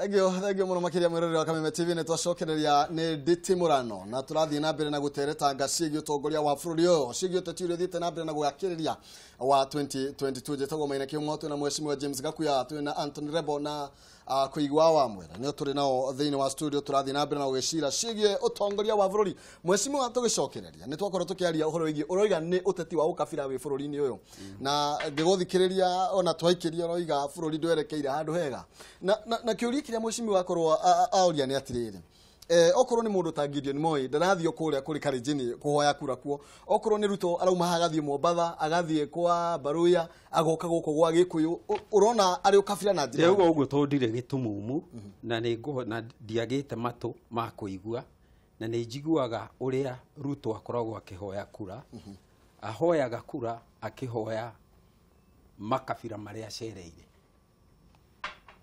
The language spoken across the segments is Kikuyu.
Thengio muno makiria mwiroreri wa Kameme TV ni twacokereria ni Nditi Murano na turathie na mbere na guteretanga ciĩgiĩ ũtongoria wa bũrũri ũyũ ciĩgiĩ ũteti ũrĩa ũthiĩte na mbere na gwakĩrĩria wa 2022. Njĩtagwo Maina Kĩhumo, twĩna mheshimiwa James Gakuya, twĩna Anthony Rebo na Kũigua wa Mwera nĩo tũrĩ nao thĩinĩ wa studio. Tũrathiĩ na mbere na gũgĩcira ciĩgiĩ ũtongoria wa bũrũri. Mheshimiwa, tũgĩcokereria nĩ twakorwo tũkĩaria ũhoro wĩgiĩ ũroiga nĩ ũteti wa ũkabira wĩ bũrũri-inĩ ũyũ, na ngĩgũthikĩrĩria ona twaikĩria ũroiga bũrũri ndwerekeire handũ hega, na kĩũria kĩrĩa mheshimiwa akorwo aũria nĩ atĩrĩrĩ, okorwo nĩ mũndũ ta Gideon Moi ndarathiĩ kũrĩa kũrĩ Kalenjin kũhoya kura kuo, okorwo nĩ Ruto arauma haha agathiĩ Mombatha, agathiĩ kwa Baruya, agoka gũkũ gwa Gĩkũyũ, ũrona arĩ ũkabira na njĩra ndĩrauga ũguo tondũ ndirĩ gĩtumumu na nĩ na ndiagĩte matũ ma kũigua, na nĩ njiguaga ũrĩa Ruto akoragwo akĩhoya kura. Ahoyaga kura akĩhoya makabira marĩa acereire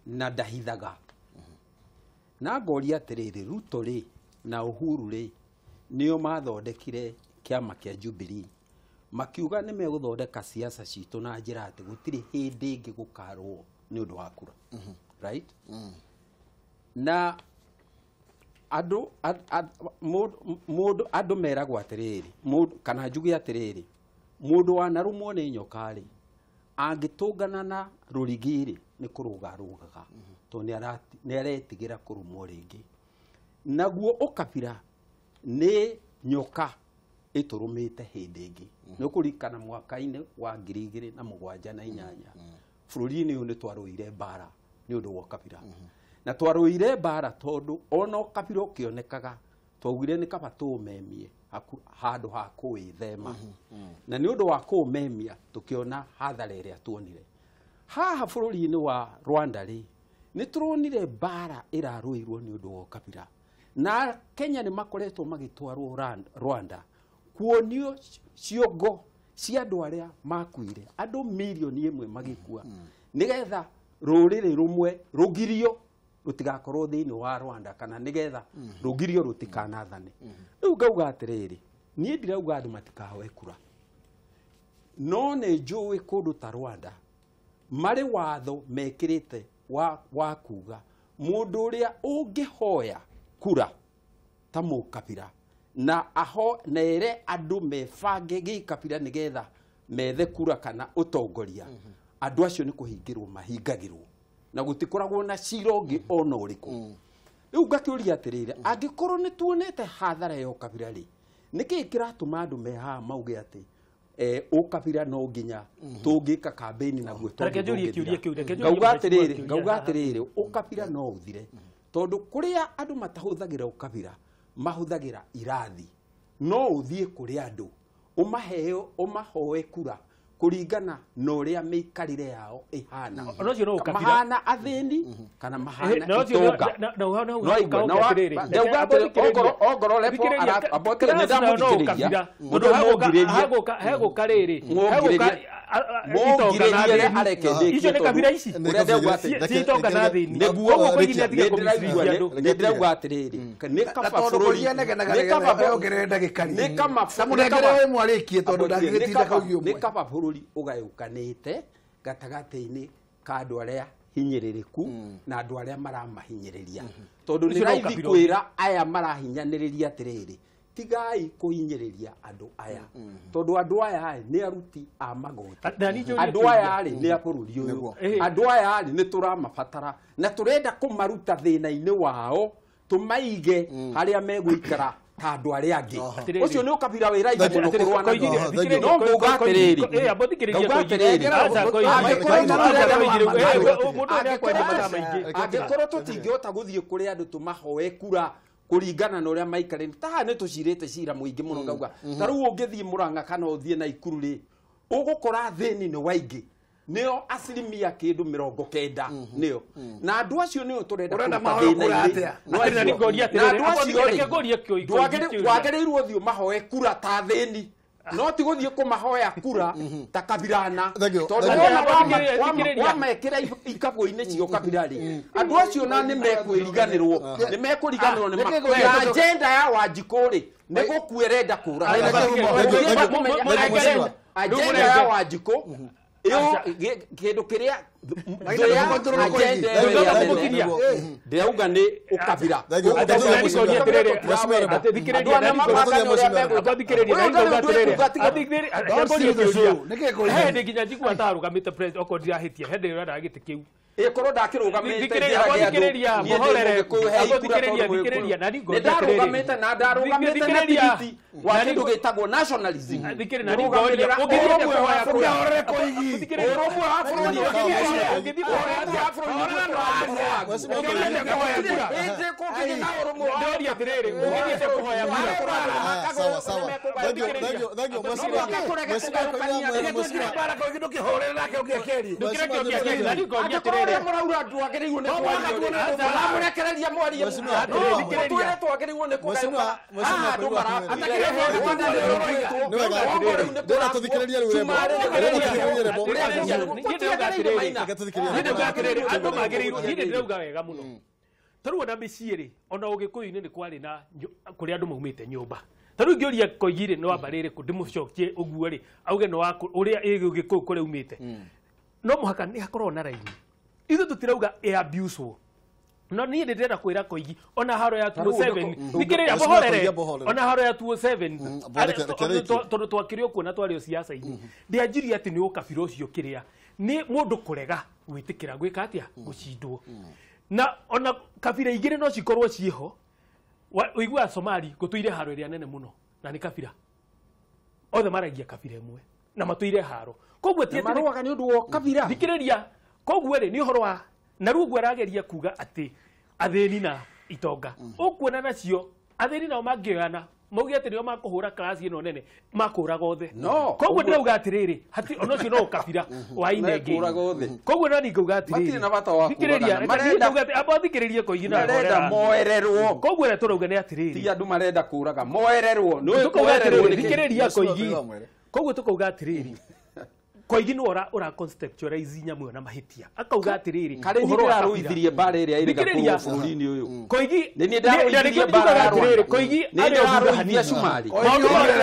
na ndahithaga. Na ngoria atĩrĩrĩ, Ruto rĩ na Uhuru rĩ nĩo mathondekire kĩama kĩa Jubilee, makiuga nĩ megũthondeka siasa citũ na njĩra atĩ gũtirĩ hĩndĩ ĩngĩ gũkarwo nĩ ũndũ wa kura, right? Na andũ mũndũ andũ meragwo atĩrĩrĩ, mũndũ kana njuge atĩrĩrĩ, mũndũ wanarũmwo nĩ nyoka rĩ angĩtũngana na rũrigi rĩ nĩ kũrũga rũgaga, tondũ nĩ aretigĩra kũrũmwo rĩngĩ. Naguo ũkabira nĩ nyoka ĩtũrũmĩte hĩndĩ ĩngĩ. Nĩ ũkũririkana mwaka-inĩ wa 2007 na 8 bũrũri-inĩ ũyũ nĩ twarũire mbara nĩ ũndũ wa ũkabira. Na twarũire mbara tondũ ona ũkabira ũkĩonekaga twaugire nĩ kaba tũũmemie handũ ha kũwĩthema. Na nĩ ũndũ wa kũũmemia tũkĩona hathara ĩrĩa tuonire. Haha bũrũri-inĩ wa Rwanda rĩ nĩ tũronire mbara ĩrarũirwo nĩ ũndũ wa ũkabira. Na Kenya nĩ makoretwo magĩtwarwo Rwanda kuonio ciongo cia andũ arĩa makuire, andũ 1 million magĩkua, nĩgetha rũrĩrĩ rũmwe rũgirio rũtigakorwo thĩinĩ wa Rwanda, kana nĩgetha rũgirio rũtikanathane. Rĩu ngauga atĩrĩrĩ, niĩ ndirauga andũ matikahoe kura, no nĩ njũĩ kũndũ ta Rwanda marĩ watho mekĩrĩte wa kuga mũndũ ũrĩa ũngĩhoya kura ta mũkabira na aho na ere andũ mebange gĩkabira nĩgetha methe kura kana ũtongoria, andũ acio nĩ kũhingĩrwo mahingagĩrwo na gũtikoragwo na cira ũngĩ ona ũrĩkũ. Rĩu ngakĩũria atĩrĩrĩ, angĩkorwo nĩ tuonete hathara ya ũkabira rĩ, nĩkĩĩ kĩratũma andũ me haha mauge atĩ ũkabira no nginya tũngĩka kambĩini naguo? Reke njũrie kĩũria kĩu, reke njũrie ngauga mheshimiwa atĩrĩrĩ, kĩũria ngauga haha. atĩrĩrĩ, ũkabira no ũthire tondũ kũrĩa andũ matahũthagĩra ũkabira mahũthagĩra irathi. No ũthiĩ kũrĩ andũ ũmaheo ũmahoe kura kũringana na ũrĩa mĩikarĩre yao ĩhana, Ona ũcio no ũkabira. Mahana athĩni kana mahana Na ũcio itonga. na No igua, na ndauga atĩrĩ, ongorwo Rebo ambotire nĩ ndamũthikĩrĩria mũndũ mũngirĩrie Hegũka rĩrĩ Mũngirĩrie- mũngirĩrie areke ndĩkie Icio nĩ tondũ kabira ici. ũrĩa ndauga atĩ Si itonga na athĩni. Nĩguo Koguo koigi nĩ atige nĩ ndĩraigua kũmicirithia andũ. nĩ ndĩrauga atĩrĩrĩ, nĩ kaba tondũ bũrũri kũria negenaga nĩ kaba ongerere ndagĩka nĩ kama ta mũnengere ĩmwe arĩkie tondũ ndangĩgĩtinda kaugi nĩ ũmwe. Kaba bũrũri ũgayũkanĩte gatagatĩ-inĩ ka andũ arĩa hinyĩrĩrĩku na andũ arĩa maramahinyĩrĩria, tondũ nĩ Ũcio no raithi ũkabira. Kwĩra aya marahinyanĩrĩria atĩrĩrĩ, tigai kũhinyĩrĩria andũ aya, tondũ andũ aya rĩ, nĩ aruti a magoti. Na niĩ njũrie Andũ kĩũria. aya rĩ, nĩ a bũrũri ũyũ. Nĩguo. Andũ aya rĩ, nĩ tũramabatara na tũrenda kũmaruta thĩna-inĩ wao tũmaige harĩa megũikara ta andũ arĩa angĩ. Atĩrĩrĩ. Ũcio nĩ ũkabira wĩ raithi mũno Atĩrĩrĩ, kũrũa naguo. koigire- thikĩrĩria, No ngauga atĩrĩrĩ, amba thikĩrĩria ngauga koigire. atĩrĩrĩ, Aca, koigire. angĩkorwo Mũndũ ũyũ nĩakwaria mathaa maingĩ. Angĩkorwo tũtingĩhota gũthiĩ kũrĩ andũ tũmahoe kura kũringana na ũrĩa maikarĩte, ta haha nĩ tũcirĩte cira mũingĩ mũno. Ngauga ta rĩu ũngĩthiĩ Mũrang'a kana ũthiĩ Naikuru rĩ, ũgũkora thĩni nĩ waingĩ, nĩo asilimia kĩndũ 90 nĩo, na andũ acio nĩo tũrenda Ũrenda kũruta mahoe kura thĩna-inĩ. atĩa? No Atĩrĩ, na acio. nĩngoria Na atĩrĩrĩ, andũ acio reke rĩ, ngũrie kĩũria. Wagĩrĩirwo ũthiĩ ũmahoe kura ta thĩni, no ti gũthiĩ kũmahoya kura ta kabirana, Thank you, tondũ thank you. wona Thikĩrĩria, thikĩrĩria. wamekĩra ikabũ-inĩ cia ũkabira rĩ, andũ acio na nĩ mekwĩriganĩrwo, nĩ mekũriganĩrwo nĩ Nĩkĩ na agenda ya Wanjikũ rĩ, nĩ gũkua ĩrenda kũraga. Thank you, thank you, thank you. Agenda ya Wanjikũ Kĩndũ kĩrĩa ndĩrauga nĩ ũkabira. Hĩndĩ nginya njigua tarũgamĩte president okorwo ndirahĩtia hĩndĩ ĩyo ũrenda gĩtĩ kĩu ĩkorwo ndakĩrũgamĩte ndarũgamĩte na ndarũgamĩte na tigiti wa kĩndũ gĩtagwo nationalism. Ũrũmwe wa bũrũri Andũ magĩrĩirwo niĩ ndĩrauga wega mũno tarĩu ona mĩciĩ rĩ ona ũgĩkũyũ-inĩ nĩ kwarĩ na kũrĩa andũ maumĩte nyũmba tarĩu ingĩũria Koigi rĩ nĩ wa mbarĩ ĩrĩkũ ndĩmũcokie ũguo rĩ auge nĩ wa ũrĩa ũgĩkũyũ kũrĩa umĩte no mũhaka nĩ hakorwo na raini ithuĩ tũtirauga ĩ-abuse-wo no niĩ nĩ ndĩrenda kwĩra Koigi ona haro ya 207 thikĩrĩria mũhorere ona haro ya 207 tondũ twakĩrĩ o kuona twarĩ o siasa-inĩ ndĩanjirie atĩ nĩ ũkabira ũcio kĩrĩa nĩ mũndũ kũrega gwĩtĩkĩra gwĩka atĩa gũcindwo na ona kabira igĩrĩ no cikorwo ciĩho ũiguaga Somali gũtũire haro ĩrĩa nene mũno na nĩ kabira othe maragia kabira ĩmwe na matũire haro koguo ti marũaga nĩ ũndũ wa kabira thikĩrĩria koguo rĩ nĩ ũhoro wa na rĩu ũguo arageria kuga atĩ athĩni na itonga ũkuona nacio athĩni nao mangĩoyana mauge atĩ nĩo makũhũra class ĩno nene makũraga othe koguo ndĩrauga atĩrĩrĩ hati ona ũcio no ũkabira wa inengĩ koguo no ningauga atĩrĩrĩ matirĩ na bata wa kũragana marenda amba thikĩrĩrie Koigi na marenda moererwo koguo ũrĩa tũrauga nĩ atĩrĩrĩ ti andũ marenda kũraga moererwo nĩ tũkauga atĩrĩrĩ thikĩrĩria Koigi koguo tũkauga atĩrĩrĩ Koigi nĩ ora contextualize nyamũ ĩyo na mahĩtia akauga atĩrĩrĩ karĩ niĩ ndĩrarũithirie mbara ĩrĩa ĩrĩ gakũrwo bũrũri-inĩ ũyũ Koigi nĩ niĩ ndarũithirie mbara ya Rwanda Koigi nĩ ndĩrarũithia Cumarĩ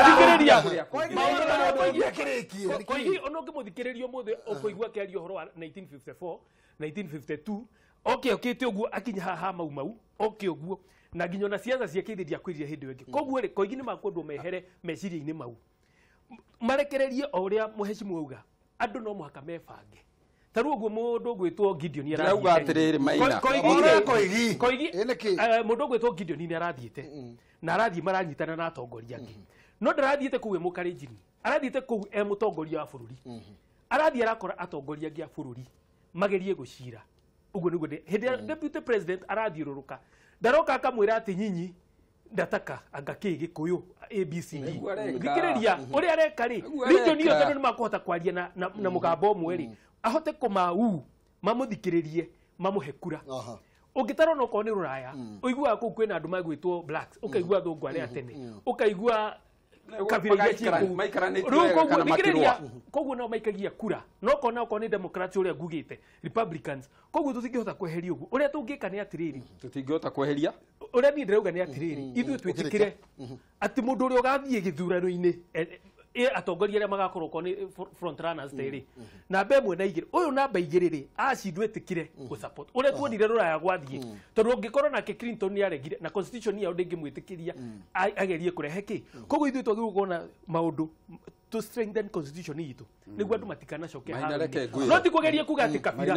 thikĩrĩria Koigi ona ũngĩmũthikĩrĩria ũmũthĩ ũkũigua akĩaria ũhoro wa 1954 1952 oke okĩte ũguo akinya haha Mau Mau oke ũguo na nginya ona ciaca ciake ithe ndiakwĩrire hĩndĩ ĩyo ĩngĩ koguo rĩ Koigi nĩ makwendwo mehere meciria-inĩ mau marekererie o ũrĩa mũhecimu auga andũ no mũhaka mebange ta rĩu ũguo mũndũ ũgwĩtwo Gideon arathiĩte atĩrĩrĩ Maina Koigi mũndũ ũgwĩtwo Gideon nĩ arathiĩte na arathiĩ maranyitana na atongoria angĩ no ndarathiĩte kũu e mũkarenjini arathiĩte kũu e mũtongoria wa bũrũri arathiĩ arakora atongoria angĩ a bũrũri magerie gũcira ũguo nĩguo hĩndĩ ĩrĩa deputy president arathiũrũrũka ndaroka akamwĩra atĩ nyinyi ndataka anga kĩ gĩkũyũ ABCD thikĩrĩria ũrĩa areka rĩ region ĩyo tondũ nĩ makũhota kwaria na mũgambo ũmwe rĩ ahote kũmau mamũthikĩrĩrie mamũhe kura ũngĩtarwo onokorwo nĩ rũraya ũiguaga kũu kwĩna andũ magwĩtwo blacks ũkaigua athũngũ arĩa tene ũkaigua kabira iria ciĩ kũu rĩu koguo thikĩrĩria koguo nao maikagia kura no kona okorwo nĩ democrats ũrĩa ngugĩte republicans koguo tũtingĩhota kweheria ũguo ũrĩa tũngĩka nĩ atĩrĩrĩ tũtingĩhota kweheria ũrĩa niĩ ndĩrauga nĩ atĩrĩrĩ ithuĩ twĩtĩkĩre atĩ mũndũ ũrĩa ũgathiĩ gĩthurano-inĩ atongoria arĩa magakorwo okorwo nĩ front runners terĩ namba ĩmwe na igĩrĩ ũyũ namba igĩrĩ rĩ acindwo ĩtĩkĩre gũ support ũrĩa tuonire rũraya gwathiĩ tondũ ũngĩkorwo nake Clinton nĩ aregire na constitution yao ndĩngĩmwĩtĩkĩria agerie kũrehe kĩ koguo ithuĩ twagĩrĩirwo kuona maũndũ to strengthen constitution itũ nĩguo andũ matikanacoke haro no ti kũgeria kuga atĩ kabira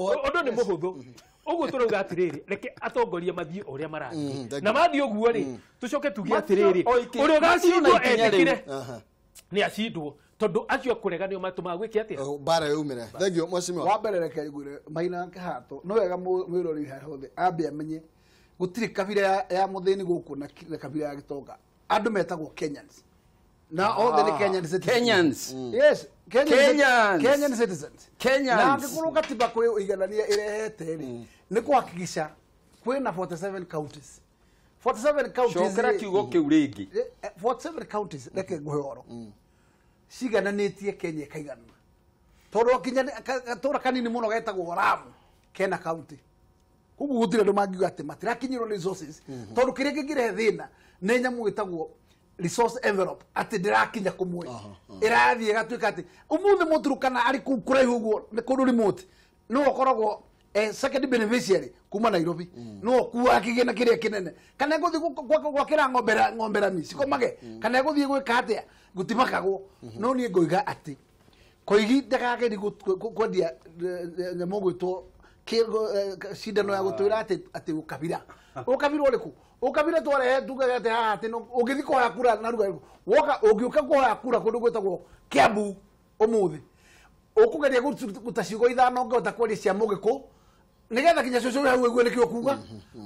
ũndũ nĩ mũhũthũ ũguo tũrauga atĩrĩrĩ reke atongoria mathiĩ ũrĩa marathiĩ na mathiĩ ũguo rĩ tũcoke tuge atĩrĩrĩ ũrĩa ũgacindwo etĩkĩre nĩ acindwo tondũ acio akũrega nĩo matũmaga gwĩke atĩa mbara yumĩre. Thank you mheshimiwa. Wa mbere reke ngwĩre Maina Kĩhato no wega mwĩrori harĩa hothe ambe amenye gũtirĩ kabira ya mũthĩni gũkũ na kabira ya gĩtonga andũ metagwo Kenyans na othe nĩ Kenyan citizens. Kenyans. Yes, Kenyans. Kenyan citizens. Kenyans. Na angĩkorwo katiba kwĩ ũiganania ĩrehete rĩ nĩ kũhakikisha kwĩna 47 counties. 47 counties. Cokera kiugo kĩu rĩngĩ. 47 counties reke ngũhe ũhoro. Cigananĩtie Kenya ĩkaiganana. Tondũ kinya gatũra kanini mũno getagwo Lamu kena county. Koguo gũtirĩ andũ mangiuga atĩ matirakinyĩrwo nĩ resources, tondũ kĩrĩa kĩngĩrehe thĩna nĩ nyamũ ĩtagwo resource envelope, atĩ ndĩrakinya kũmwe, ĩrathiĩ ĩgatuĩka atĩ ũmũthĩ Mũturukana arĩ kũu kũraihu ũguo nĩ kũndũ remote, no ũkoragwo second beneficiary kuma Nairobi, no ũkuaga kĩgĩna kĩrĩa kĩnene, kana egũthiĩ gwakĩra ng'ombe rami cikomage, kana egũthiĩ gwĩka atĩa, gũtimakagwo. No niĩ ngoiga atĩ Koigi ndakageri kwendia nyamũ gwĩtwo cindano ya gũtwĩra atĩ ũkabira ũrĩkũ, ũkabira twarehe tugaga atĩ haha atĩ ũngĩthiĩ kũhoya kura na ruga woka, ũngĩũka kũhoya kura kũndũ gwĩtagwo Kiambu ũmũthĩ, ũkũgeria gũta ciugo 5 ũngĩhota kwaria cia Mũgĩkũ nĩgetha kinya cũcũ hau ũigue nĩkĩo ũkuga,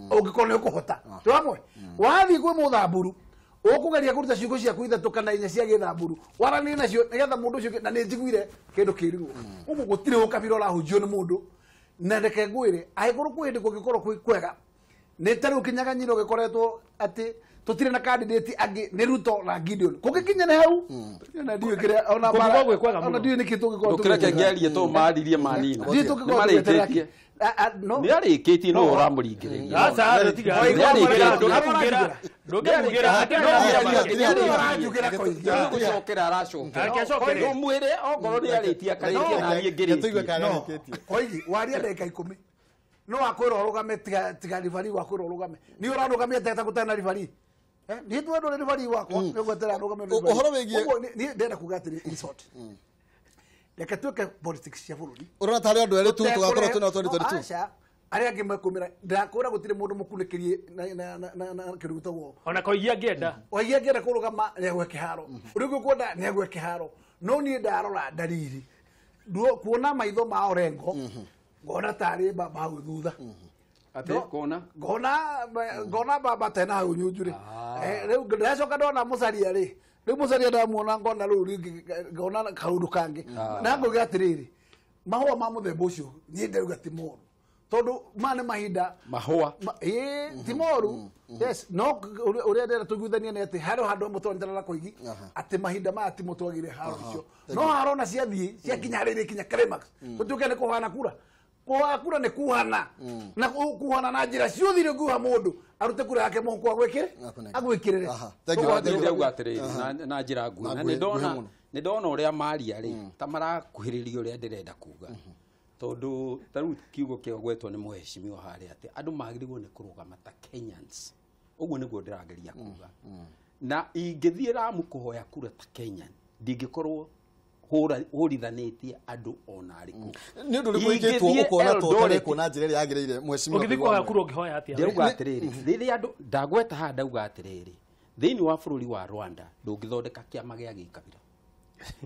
ũngĩkorwo nĩ ũkũhota. Twĩ hamwe? Wathiĩ kwĩ Mũthamburu ũkũgeria kũruta ciugo ciaku 3 kana 4 cia Gĩthamburu waranĩrie nacio nĩgetha mũndũ ũcio, na nĩ njiguire kĩndũ kĩrirwo ũguo, gũtirĩ ũkabira ũrahunjio nĩ mũndũ. Na reke ngwĩre, angĩkorwo kwĩ hĩndĩ kũngĩkorwo kwĩ kwega, nĩ ta rĩu kĩnyang'anyĩro gĩkoretwo atĩ tũtirĩ na candidate angĩ, nĩ Ruto na Gideon. Kũngĩkinya nĩ hau, na ndiũĩ kĩrĩa ona Kũngĩkorwo gwĩ kwega mũno. ona ndiũĩ nĩkĩ tũngĩkorwo Ndũkĩreke tũgĩtwĩra. ngĩarie tondũ maririe manina. Ndiũĩ tũngĩkorwo tũgĩeterera kĩ. Nĩ arĩkĩtie no ũramũringĩrĩria. Aca, tiga. Ndũngĩmugĩra. Gũcokera aracokera. Reke acokere. Ũmwĩre okorwo nĩ arĩtie akarĩkia na niĩ Tũigue ngĩrĩkie. kana arĩkĩtie. Koigi waria ndagĩka 10 no wakwĩra ũrũgame, tiga ribari wakwĩra ũrũgame, nĩ ũrarũgamia ta gũtarĩ na ribari. Niĩ twendwo nĩ ribari wakwa, nĩ ngweterera arũgame nĩ ribari. Ũhoro wĩgiĩ- Ũguo niĩ ndĩrenda kuga atĩrĩ, in short, reke twĩke politics cia bũrũri. Ũrona tarĩ andũ erĩ tu tũgakorwo twĩna 2022. Aca, arĩa angĩ mekumĩra, ndakwĩra gũtirĩ mũndũ mũkunĩkĩrie na kĩndũ gĩtagwo Ona Koigi angĩenda. Koigi angĩenda kũrũgama nĩ agwe kĩharo, ũrĩa ũngĩ ũkwenda nĩ agwe kĩharo. No niĩ ndarora ndariri kuona maitho ma Orengo, ngona tarĩ baba hau thutha. Atĩ kuona? Ngona baba tena hau nyunjurĩ. Rĩu ndacoka ndona Musalia rĩ, rĩu Musalia ndamuona ngona rĩu rĩngĩ ngona kaũndũ kangĩ. Na ngauga atĩrĩrĩ, mahũa ma mũthemba ũcio niĩ ndĩrauga ti moru, tondũ maya nĩ mahinda Mahũa. Ti moru. Yes, no ũrĩa ndĩrenda tũiguithanie nĩ atĩ harĩ handũ hamwe tũranyitanĩra na Koigi, atĩ mahinda maya ti mo twagĩrĩire haro icio. No haro na ciathiĩ ciakinya harĩa ikinya climax, tũtuĩke nĩ kũhana kura. Kũhoya kura nĩ kuhana, na kuhana na njĩra ciothe iria ũngiuha mũndũ arute kura yake mũhuko agwĩkĩre, agwĩkĩrĩre. Thank you, thank you. Ndĩrauga atĩrĩrĩ, na njĩra nguhĩ, na nĩ ndona ũrĩa maria rĩ, ta marakuhĩrĩria ũrĩa ndĩrenda kuga. Tondũ ta rĩu kiugo kĩagwetwo nĩ mũhecimiwa harĩa atĩ andũ magĩrĩirwo nĩ kũrũgama ta Kenyans. Ũguo nĩguo ndĩrageria kuga. Na ingĩthiĩ Lamu kũhoya kura ta Kenyan, ndingĩkorwo hũrithanĩtie andũ ona arĩkũ. Nĩ ũndũ ũrĩkũ wĩkĩtwo ũkona to ũtarekwo na njĩra ĩrĩa yagĩrĩire, mheshimiwa? Ũngĩthiĩ kũhoya kura ũngĩhoya atĩa? Ndĩrauga atĩrĩrĩ, rĩrĩa andũ ndagweta haha ndauga atĩrĩrĩ, thĩinĩ wa bũrũri wa Rwanda ndũngĩthondeka kĩama gĩa gĩkabira,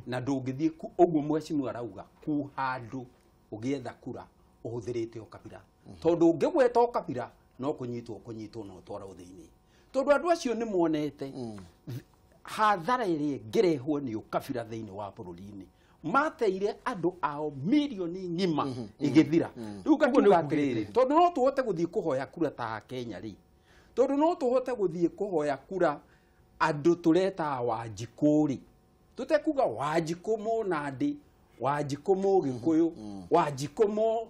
na ndũngĩthiĩ ũguo mheshimiwa arauga ku handũ ũgĩetha kura ũhũthĩrĩte ũkabira, tondũ ũngĩgweta ũkabira no kũnyitwo na ũtwarwo thĩinĩ, tondũ andũ acio nĩ monete hathara ĩrĩa ĩngĩrehwo nĩ ũkabira thĩinĩ wa bũrũri-inĩ. Mateire andũ ao mirioni ng'ima ĩgĩthira. Rĩu ngakiuga atĩrĩrĩ, tondũ no tũhote gũthiĩ kũhoya kura ta Kenya rĩ, tondũ no tũhote gũthiĩ kũhoya kura andũ tũreta Wanjikũ rĩ, tũtekuga Wanjikũ Mũnandĩ, Wanjikũ Mũgĩkũyũ, Wanjikũ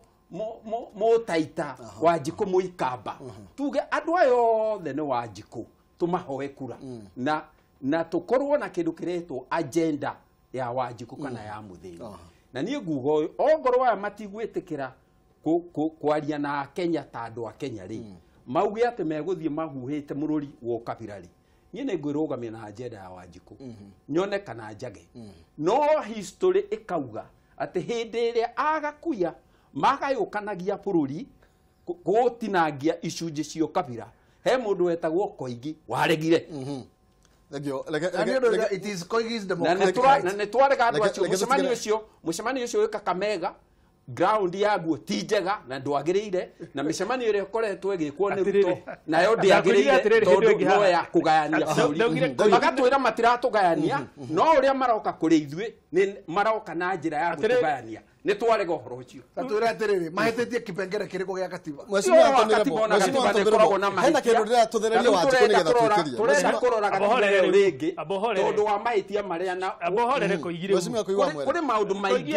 Mũtaita, Wanjikũ Mũikamba, tuge andũ aya othe nĩ Wanjikũ, tũmahoe kura na tũkorwo na kĩndũ kĩretwo agenda ya Wanjikũ kana ya mũthĩni. Na niĩ nguga ũyũ, ongorwo aya matigwĩtĩkĩra kwaria na Kenya ta andũ a Kenya rĩ, mauge atĩ megũthiĩ mahuhĩte mũrũri wa ũkabira rĩ, niĩ nĩ ngwĩrũgamia na agenda ya Wanjikũ, nyone kana njage. No history ĩkauga atĩ hĩndĩ ĩrĩa agakuya magayũkanagia bũrũri gũtinangia icunjĩ cia ũkabira, he mũndũ wetagwo Koigi waregire. Thank you. It is Koigi's Na democratic nĩ twarega andũ acio. Mũcemanio ũcio wĩ Kakamega, ground yaguo ti njega na ndwagĩrĩire, na mĩcemanio ĩrĩa ĩkoretwo ĩgĩkwo nĩ Ruto nayo ndĩagĩrĩire, tondũ no ya kũgayania bũrũri. Magatwĩra matiratũgayania, no ũrĩa maroka kũrĩ ithuĩ nĩ maroka na njĩra ya gũtũgayania. Nĩ twarega ũhoro ũcio. Tatwĩre atĩrĩrĩ, mahĩtĩtie kĩpengere kĩrĩkũ gĩa katiba? Mheshimiwa Anthony Rebo, Mheshimiwa Anthony Rebo, hena kĩndũ ndĩratũthereria Wanjikũ nĩgetha twĩkĩrie. Tũrenda kũrora katiba ĩyo rĩngĩ tondũ wa mahĩtia marĩa na Abohorere Koigi rĩu. Mheshimiwa Koigi wa Mwere. Kũrĩ maũndũ maingĩ.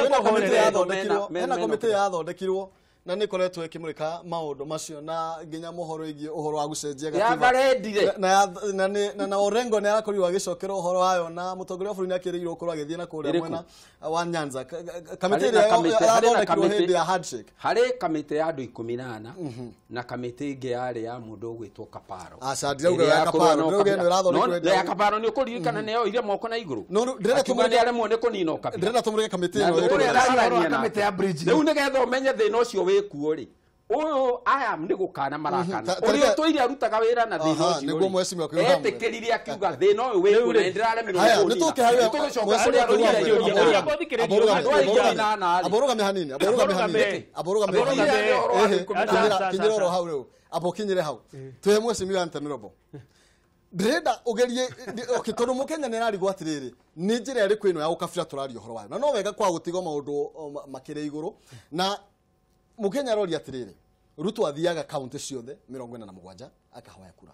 Hena komĩtĩ yathondekirwo Na nä koretwo ĩkĩmũrĩka maũndũ macio na nginya mohoro ĩgiĩ ũhoro wa gũcenjia Ya gatiba. tharendire. Na Orengo nĩ arakorirwo agĩcokera ũhoro wayo na mũtongoria wa bũrũri nĩ akĩrĩirwo gũkorwo agĩthiĩ na kũrĩa Ĩrĩkũ? mwena wa Nyanza. Kamĩtĩ Harĩ na ĩrĩa kamĩtĩ- harĩ na yathondekirwo kamĩtĩ- hĩndĩ ya handshake. Harĩ kamĩtĩ ya andũ 14 na kamĩtĩ ĩngĩ yarĩ ya mũndũ ũgwĩtwo Kaparo. Aca, ndirauga Ĩrĩa ya ya Kaparo, kũrũa na ndĩrauga ĩno ũkabira. ĩrathondekirwo No, hĩndĩ ya- ya Kaparo nĩ ũkũririkana nĩ yoire moko na igũrũ. No, rĩu ndĩrenda Akiuga tũmũrĩke- nĩ aremwo nĩ kũnina ũkabira. Ndĩrenda tũmũrĩke kamĩtĩ Na ĩno ũrĩa ĩkũrĩa. ararania Kamĩtĩ nake. ya bridge. Rĩu nĩgetha ũmenye thĩna ũcio wĩkuo rĩ, ũyũ aya nĩ gũkana marakana. Ũrĩa ũtũire arutaga wĩra na thĩna Aha, ũcio nĩguo rĩ, mheshimiwa akiuga hamwe. etĩkĩrire akiuga thĩna ũyũ wĩkuo na nĩndĩraremirwo Haya, nĩ nĩ kũũnina. tũke harĩ Nĩ tũgũcoka mheshimiwa kũrĩa akiuga rũrĩa hamwe. rũrĩa Ũrĩa ũthikĩrĩria Aborũgame, andũ a aborũgame, 18 rĩ. aborũgame hanini, aborũgame hanini, aborũgame hanini. Aborũgame. Ehe, Aca, aca, kinyĩra oro aca. hau rĩu, amba ũkinyĩre hau. Twĩhe mheshimiwa Anthony Robo. Ndĩrenda ũgerie okay, tondũ mũkenya nĩ ararigwo atĩrĩrĩ, nĩ njĩra ĩrĩkũ ĩno ya ũkabira tũraria ũhoro wayo, na no wega kwa gũtiga maũndũ makĩrĩ igũrũ. Na mũkenya aroria atĩrĩrĩ, Ruto athiaga kaunti ciothe 47 akahoya kura.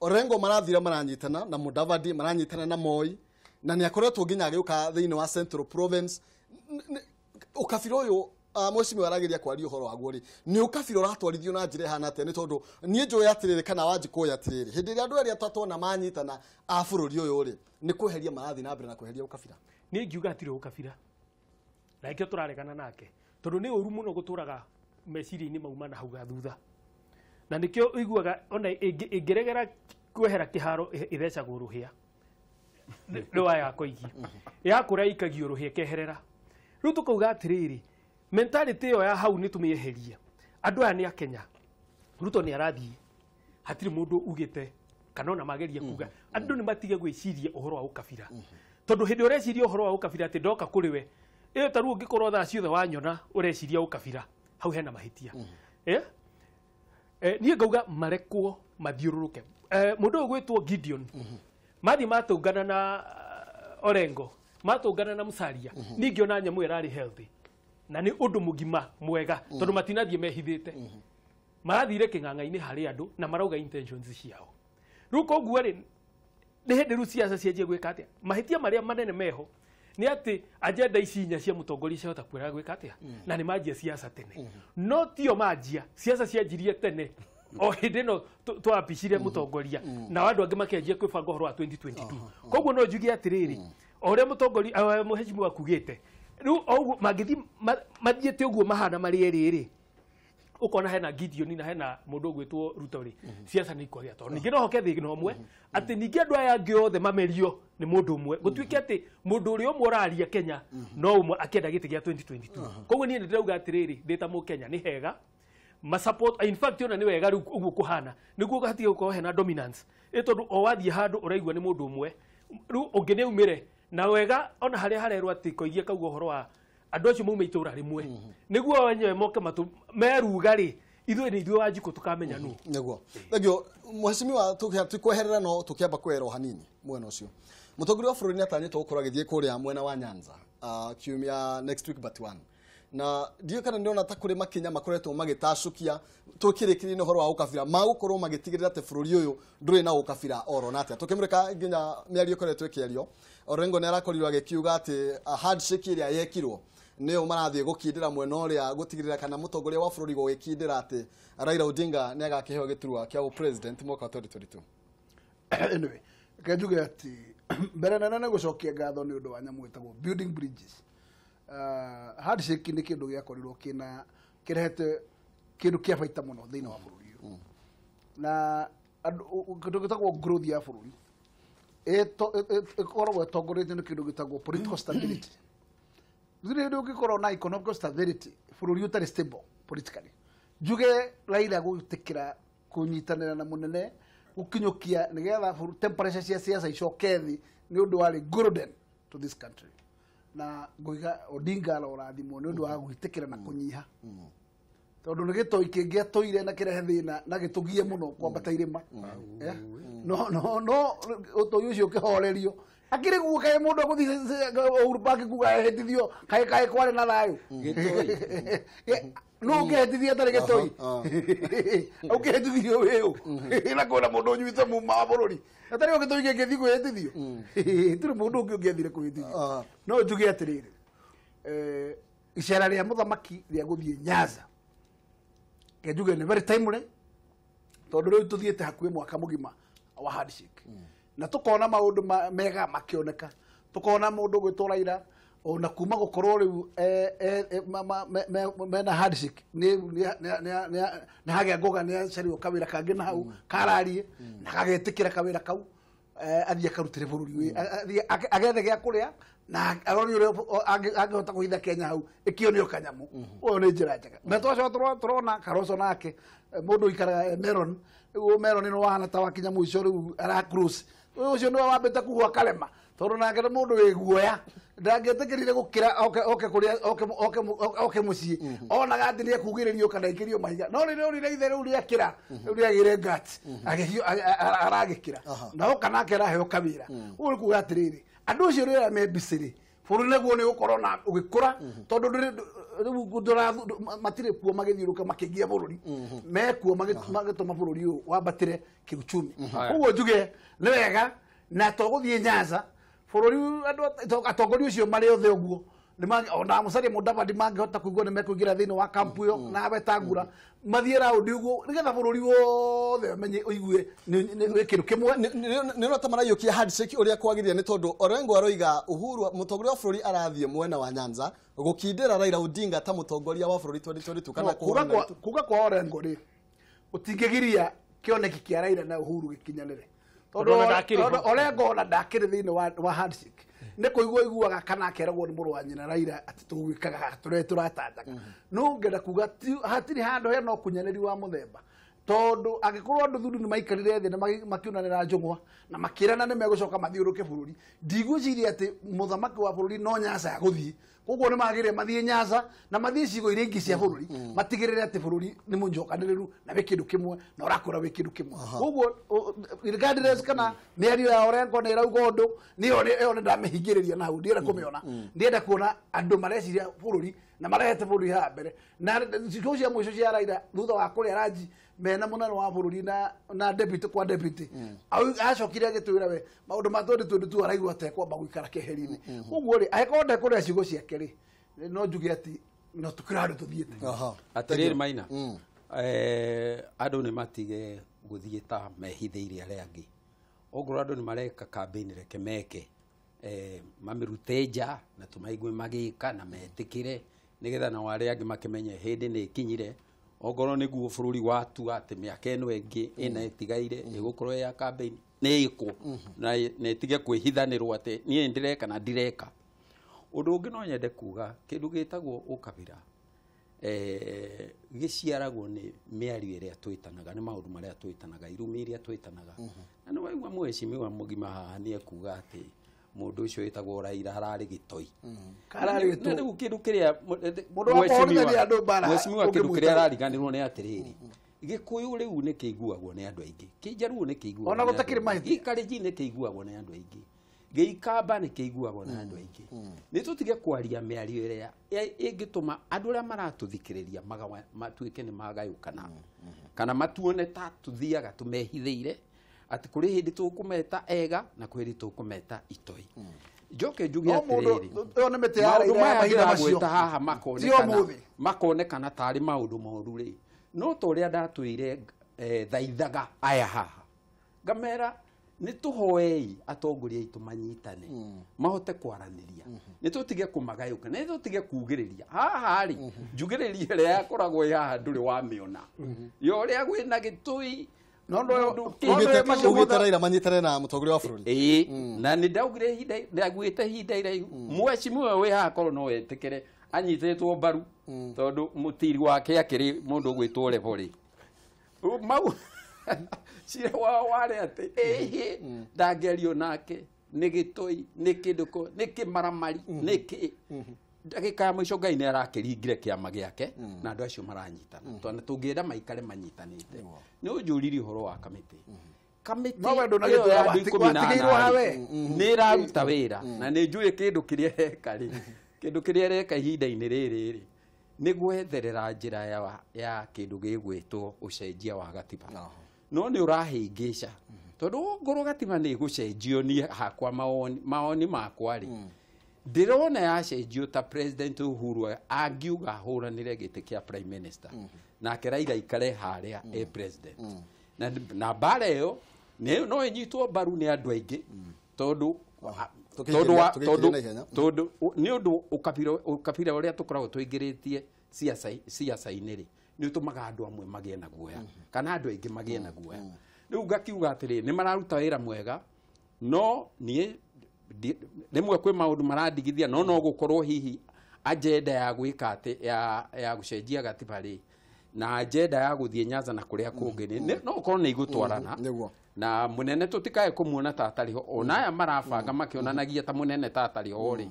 Orengo marathira maranyitana na Mudavadi, maranyitana na Moi, na nĩ akoretwo nginya agĩũka thĩinĩ wa Central Province. Ũkabira ũyũ mheshimiwa arageria kwaria ũhoro waguo rĩ, nĩ ũkabira ũratwarithio na njĩra ĩhana atĩa? Nĩ tondũ niĩ njũĩ atĩrĩrĩ, kana Wanjikũ ũyũ atĩrĩrĩ, hĩndĩ ĩrĩa andũ arĩa twatona manyitana a bũrũri ũyũ rĩ, nĩ kweheria marathiĩ na mbere na kweheria ũkabira. Niĩ ngiuga hatirĩ ũkabira na nĩkĩo tũraregana nake, tondũ nĩ ũru mũno gũtũraga meciria-inĩ mauma na hau ga thutha, na nĩkĩo ũiguaga ona ĩngĩregera kwehera kĩharo ĩthecagwo rũhĩa nĩ waya koigi yakũra ĩikagio rũhĩa ĩkeherera. Rĩu tũkauga atĩrĩrĩ, mentality ĩyo ya hau nĩ tũmĩeherie. Andũ aya nĩ akenya, Ruto nĩ arathiĩ, hatirĩ mũndũ ugĩte kana ona mageria kuga andũ nĩ matige gwĩciria ũhoro wa ũkabira, tondũ hĩndĩ ũreciria ũhoro wa ũkabira atĩ ndoka kũrĩ we ĩyo, ta rĩu ũngĩkorwo thaa ciothe wanyona ũreciria ũkabira, hau hena mahĩtia. Eh? Niĩ ngauga marekwo mathiũrũrũke. Mũndũ ũyũ gwĩtwo Gideon mathiĩ matũngana na Orengo, matũngana na Musalia, niĩ ngĩona nyamũ ĩyo ĩrarĩ healthy na nĩ ũndũ mũgima mwega, tondũ matinathiĩ mehithĩte, marathire kĩng'ang'a-inĩ harĩ andũ na marauga intentions ciao. Rĩu koguo rĩ, nĩ hĩndĩ rĩu ciaca cianjie gwĩka atĩa? Mahĩtia marĩa manene meho nĩ atĩ agenda ici inya cia mũtongoria ciahota kwĩra gwĩka atĩa, na nĩ manjia ciaca tene, no tio manjia ciaca cianjirie tene o hĩndĩ ĩno twapicire mũtongoria, na andũ angĩ makĩanjia kwĩbanga ũhoro wa 2022. Koguo no njuge atĩrĩrĩ, o ũrĩa mũtongoria mheshimiwa akugĩte, rĩu o ũguo mangĩthiĩ mathiĩte ũguo mahana marĩ erĩ rĩ, ũkona hena Gideon na hena mũndũ ũgwĩtwo Ruto rĩ, ciaca nĩ ikwagĩa, tondũ ningĩ no hoke thĩna ũmwe atĩ ningĩ andũ aya angĩ othe mamerio nĩ mũndũ ũmwe, gũtuĩke atĩ mũndũ ũrĩa ũmwe ũraria Kenya no ũmwe akĩenda gĩtĩ gĩa 2022. Koguo niĩ nĩ ndĩrauga atĩrĩrĩ, ndĩ ta mũkenya nĩ hega ma support, in fact ona nĩ wega rĩu ũguo kũhana, nĩguo hatige gũkorwo hena dominance ĩ, tondũ o wathiĩ handũ ũraigua nĩ mũndũ ũmwe, rĩu ũngĩ nĩ aumĩre na wega ona harĩa harerwo atĩ koigie kauga ũhoro wa andũ acio maume itũra rĩmwe, nĩguo wenyewe moke matũ meruga rĩ, ithuĩ nĩ ithuĩ Wanjikũ tũkamenya nũ. Nĩguo, thengio mheshimiwa. Tukweherera no tukiamba kwehera o hanini mwena ũcio, mũtongoria wa bũrũri nĩ atanyĩtwo gũkorwo agĩthiĩ kũrĩa mwena wa Nyanza kiumia next week but one, na ndiũĩ kana ndĩrona ta kũrĩ makinya makoretwo magĩtacũkia tũkĩrĩkĩria ũhoro wa ũkabira, magũkorwo magĩtigĩrĩra atĩ bũrũri ũyũ ndũrĩ na ũkabira oro na atĩa. Tũkĩmũrĩka nginya mĩario ĩkoretwo ĩkĩario, Orengo nĩ arakorirwo agĩkiuga atĩ handshake ĩrĩa yekirwo nĩyo marathiĩ gũkindĩra mwena ũrĩa gũtigĩrĩra kana mũtongoria wa bũrũri gũgĩkindĩra atĩ Raila Odinga nĩ agakĩheo gĩturwa kĩa president mwaka wa 2022. Anyway, reke njuge atĩ mbere nene nĩ gũcokia ngatho nĩ ũndũ wa nyamũ ĩtagwo building bridges. Handshake nĩ kĩndũ gĩakorirwo kĩna kĩrehete kĩndũ kĩa baita mũno thĩinĩ wa bũrũri ũyũ, na kĩndũ gĩtagwo growth ya bũrũri ĩkoragwo ĩtongoretio nĩ kĩndũ gĩtagwo political stability. Gũtirĩ hĩndĩ ũngĩkorwo na economic stability bũrũri ũtarĩ stable politically. Njuge Raila gwĩtĩkĩra kũnyitanĩra na mũnene gũkinyũkia nĩgetha temperature cia siasa icoke thĩ nĩ ũndũ warĩ golden to this country, na ngũiga Odinga arorathimwo nĩ ũndũ wa gwĩtĩkĩra na kũnyiha, tondũ nĩ gĩtoi kĩngĩatũire na kĩrehe thĩna na gĩtũgie mũno kwambata irĩma. No no no ũtoi ũcio ũkĩhorerio akĩrĩ guo, kaĩ mũndũ agũthiĩ Uhuru Park kuga ehĩtithio, kaĩ kaĩ kwarĩ na thayũ, no ũngĩhĩtithia atarĩ gĩtoi, ũngĩhĩtithirio wĩũ na kwĩna mũndũ ũnyuĩte muma wa bũrũri atarĩ o gĩtoi gĩngĩthiĩ kwĩhĩtithio, tũrĩ mũndũ ũngĩ ũngĩathire kwĩhĩtithio. No njuge atĩrĩrĩ, icera rĩa mũthamaki rĩa gũthiĩ Nyanza Njuge nĩ very timely tondũ rĩu tũthiĩte hakuhĩ mwaka mũgima wa handshake. Na tukona maundu mega makioneka, tukona mundu gwitwo Raila ona kuma gukorwo riu mena handshake ni ni hagia ngoga ni acario kawira kangi na hau kararie na kagetikira kawira kau athie akarutire bururi athie agethe gia kuria na arori uria angihota kuhitha Kenya hau ikionio kanyamu. Uyu ni njira njega na twacoka turona Kalonzo nake mundu ikaraga Meron riu Meron ni wahana ta wakinya muico riu ara cruise ucio niwe wambite kuhua karema tondu nake ni mundu wi guoya ndangietikirire gukira oke kuria oke mucii onaga ati niekugiririo kana ikirio mahiga no riri urire ithe riu riakira riu riagire guts aragikira na oka nake araheo kawira uyu ni kuga atiriri andu acio riria me mbiciri bururi naguo ni ugukorwo na ugikura tondu riu matire kuo magithiuruka makigia bururi mekuo magituma bururi uyu wambatire kiuchumi. Koguo njuge ni wega na to guthie Nyanza bururi andu atongoria ucio mari othe uguo ona Musalia Mudavadi mangihota kuigua ni mekuingira thiini wa kampu iyo na Wetangula mathie raundi uguo nigetha bururi wothe umenye uigue ni kindu kimwe. Ni no ta maraiukia handshake uria kwagirire ni tondu Orengo aroiga Uhuru mutongoria wa bururi arathie mwena wa Nyanza gukindira Raila Odinga ta mutongoria wa bururi 2022 kana kuhurana. Kuga kwa Orengo ri utingigiria kioneki kia Raila na Uhuru gikinyanire tondu Orengo ona ndakiri thiini wa handshake ni kuigua iguaga kana akeragwo ni mũrũ wa nyina Raila ati tũgwĩkaga tũrĩa tũratanjaga no ngenda kuga hatirĩ handũ hena ũkunyanĩri wa mũthemba tondu angĩkorwo andũ thuri nĩ maikarire thĩ na makĩonanĩra njũng'wa na makĩrana nĩ megũcoka mathiũrũke bũrũri ndigwĩciria atĩ mũthamaki wa bũrũri no Nyanza ya gũthiĩ koguo nĩ magĩrĩire mathiĩ Nyanza na mathiĩ cigo iria ingĩ cia bũrũri matigĩrĩre atĩ bũrũri nĩ mũnjokanĩrĩru na wĩ kĩndũ kĩmwe na ũrakũra wĩ kĩndũ kĩmwe. Koguo regardless kana mĩario ya Orengo nĩ ĩrauga ũndũ nĩyo ĩyo nĩ ndamĩhingĩrĩria na hau ndienda kũmĩona ndienda kuona andũ mareciria bũrũri na marehete bũrũri haha mbere na ciugo cia mũico cia Raila thutha wa kũrĩa ranji mena munene wa bũrũri na deputy kwa deputy acokire agĩtwĩra we maũndũ ma 2022 araigua atekwamba gũikara keheri-inĩ. Koguo rĩ angĩkorwo ndekũrĩa ciugo ciake rĩ no njuge atĩ no tũkĩra handũ tũthiĩte. Atĩrĩrĩ Maina, andũ nĩ matige gũthiĩ ta mehithĩire arĩa angĩ. Ongorwo andũ nĩ mareka campaign reke meke mamĩrute nja na tũmaigue magĩka na metĩkĩre nĩgetha nao arĩa angĩ makĩmenye hĩndĩ nĩ ĩkinyire. Ongorwo nĩguo bũrũri watua atĩ mĩaka ĩno ĩngĩ ĩna ĩtigaire ĩgũkorwo ya campaign nĩ ĩkwo na ĩtige kwĩhithanĩrwo atĩ niĩ ndĩreka na ndireka. Ũndũ ũngĩ no nyende kuga kĩndũ gĩtagwo ũkabira gĩciaragwo nĩ mĩario ĩrĩa twĩtanaga nĩ maũndũ marĩa twĩtanaga irumi iria twĩtanaga na nĩ waigua mũhecimiwa mũgima haha nĩ ekuga atĩ mũndũ ũcio wĩtagwo Raila ararĩ gĩtoi. Rĩu kĩndũ kĩrĩa mũhecimiwa kĩndũ kĩrĩa arariganĩrwo nĩ atĩrĩrĩ Gĩkũyũ rĩu nĩ kĩiguagwo nĩ andũ aingĩ, Kĩnjaruo nĩ kĩiguagwo, ona gũtakĩrĩ mahĩtia, Gĩkalenjin nĩ kĩiguagwo nĩ andũ aingĩ, Gĩikamba nĩ kĩiguagwo nĩ andũ aingĩ. Nĩ tũtige kwaria mĩario ĩrĩa ĩngĩtũma andũ arĩa maratũthikĩrĩria matuĩke nĩ magayũkana kana matuone ta tũthiaga tũmehithĩire atĩ kũrĩ hĩndĩ tũkũmeta ega na kũrĩ hĩndĩ tũkũmeta itoi. Njoke njuge atĩrĩrĩ maũndũ maya ndĩragweta haha makonekana tarĩ maũndũ moru rĩ no ta ũrĩa ndatwĩire thaithaga aya haha ngamera nĩ tũhoei atongoria aitũ manyitane mahote kwaranĩria nĩ tũtige kũmagayũka nĩ tũtige kugĩrĩria haha rĩ njugĩrĩria ĩrĩa yakoragwo ĩ haha ndũrĩ wamĩona ya ũrĩa gwĩna gĩtũi no ugite Raila manyitane na mutongoria wa bururi ĩĩ na nĩ ndaugire ihinda ndaguĩte ihinda iraihu mũhecimiwa wĩ haha korwo no etĩkĩre anyitĩtwo mbaru tondũ mũtiri wake akĩrĩ mũndũ ũgwĩtwo Revo rĩ mau cira wao warĩ atĩ ĩhĩ ndangĩario nake nĩ gĩtũi nĩ kĩndũkũ nĩ kĩmaramari nĩ kĩ ndagĩka ya mũico Ngai nĩ arakĩringire kĩama gĩake na andũ acio maranyitana tondũ tũngĩenda maikare manyitanĩte. Nĩ ũnjũririe ũhoro wa kamĩtĩ kamĩtĩ ĩyo ya andũ 18 nĩ ĩraruta wĩra na nĩ njũĩ kĩndũ kĩrĩa ĩreka rĩ kĩndũ kĩrĩa ĩreka ihinda-inĩ rĩrĩ rĩ nĩ gwetherera njĩra ya kĩndũ gĩgwĩtwo ũcenjia wa gatiba no nĩ ũrahĩngĩca tondũ ngorwo gatiba nĩ ĩgũcenjio niĩ hakwa mawoni makwa rĩ Ndĩrona yacenjio ta President Uhuru angiuga ahũranĩre gĩtĩ kĩa prime minister, nake Raila ikare harĩa e president, na mbara ĩyo no ĩnyitwo mbaru nĩ andũ aingĩ, tondũ Tũkĩingĩria na ihenya. Tondũ nĩ ũndũ ũkabira ũrĩa tũkoragwo tũingĩrĩtie ciaca-inĩ rĩ, nĩ ũtũmaga andũ amwe magĩe na guoya, kana andũ aingĩ magĩe na guoya. Rĩu ngakiuga atĩrĩ, nĩ mararuta wĩra mwega, no niĩ rĩmwe kwĩ maũndũ marandigithia, no gũkorwo hihi agenda ya gwĩka atĩ ya gũcenjia gatiba rĩ, na agenda ya gũthiĩ Nyanza na kũrĩa kũngĩ no ũkorwo nĩ igũtwarana. Na munene tũtikae kũmuona ta atarĩ ho, ona aya marabanga makĩonanagia ta munene ta atarĩ ho rĩ,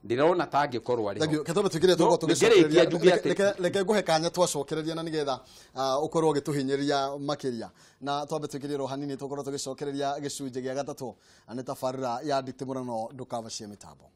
ndĩrona ta angĩkorwo arĩ ho. Thank you. Ketome tuingire No, tukorwo ngĩrĩkia tũgĩcokereria. njuge atĩ- Reke nguhe kanya twacokereria na nigetha ũkorwo ũgĩtũhinyĩria makĩria, na twambe tuingĩrie ro hanini tũkorwo tũgĩcokereria gĩcunjĩ gĩa gatatũ, na nĩ tabarĩra ya nditimũrano. Ndũkavacie mĩtambo.